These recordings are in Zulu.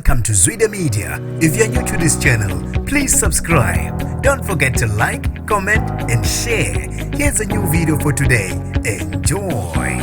Welcome to Zwida Media. If you're new to this channel, please subscribe. Don't forget to like, comment, and share. Here's a new video for today. Enjoy.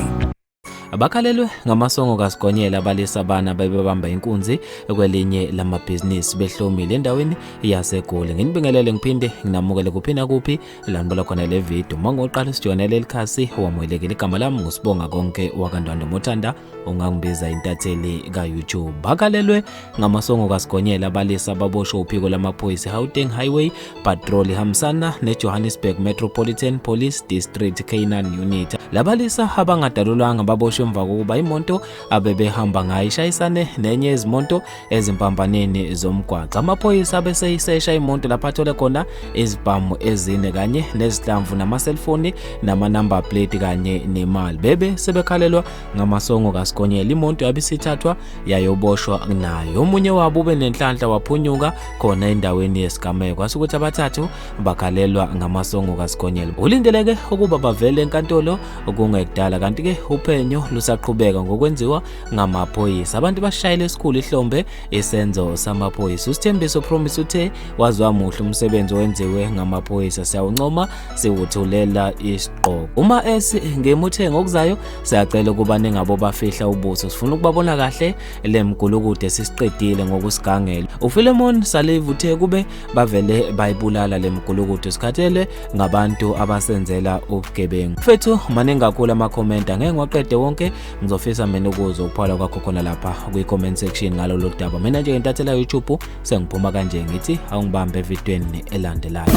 Bakhalelwe ngamasongo kaSigonyela abalisa bana bebebamba inkunzi kwelinye lamabhizinisi behlomile endaweni yaseGoli. Nginibingelele ngiphinde nginamukele kuphi nakuphi la nibola khona le video. Uma ngoqala usijoyinele elikhasi wamukelekile. Igama lami nguSibonga konke wakaNdwandwe Mothanda ungangibiza intatheli ka-YouTube. Bakhalelwe ngamasongo kaSigonyela abalisa ababoshwe uphiko lamaphoyisa eGauteng Highway Patrol ihambisana neJohannesburg Metropolitan Police District K9 Unit. Labalisa abangadalulwanga baboshwe emva kokuba imoto abebehamba ngayo ishayisane nenye yezimonto ezimpambaneni zomgwaqo. Amaphoyisa abeseyisesha imoto lapho athole khona izibhamu ezine kanye nezihlamvu namaselfoni nama-number plate kanye nemali. Bebe sebekhalelwa ngamasongo kaSigonyela. Imoto yabe isithathwa yayoboshwa nayo. Omunye wabo ube nenhlanhla waphunyuka khona endaweni yesigameko. Kwase ukuthi abathathu bakhalelwa ngamasongo kaSigonyela. Ulindeleke ukuba bavele enkantolo kungekudala kanti-ke uphenyo lusaqhubeka ngokwenziwa ngamaphoyisa. Abantu bashayele esikhulu ihlombe isenzo samaphoyisa. USithembiso Promise uthe waziwa muhle umsebenzi owenziwe ngamaphoyisa, siyawuncoma siwuthulela isigqoko. Uma S ngemuthe ngokuzayo siyacela ukuba ningabo bafihla ubuso, sifuna ukubabona kahle le mgulukude sisiqedile ngokusigangela. UPhilemon Salive uthe kube bavele bayibulala le mgulukudu, sikhathele ngabantu abasenzela ubugebengu. Mfethu maningi kakhulu ama-comment, angeke ngiwaqede wonke. Ngizofisa mina ukuzwa ukuphala kwakho khona lapha kwi-comment section ngalolu daba. Mina nje ngentathela YouTube sengiphuma kanje ngithi awungibambe evidweni elandelayo.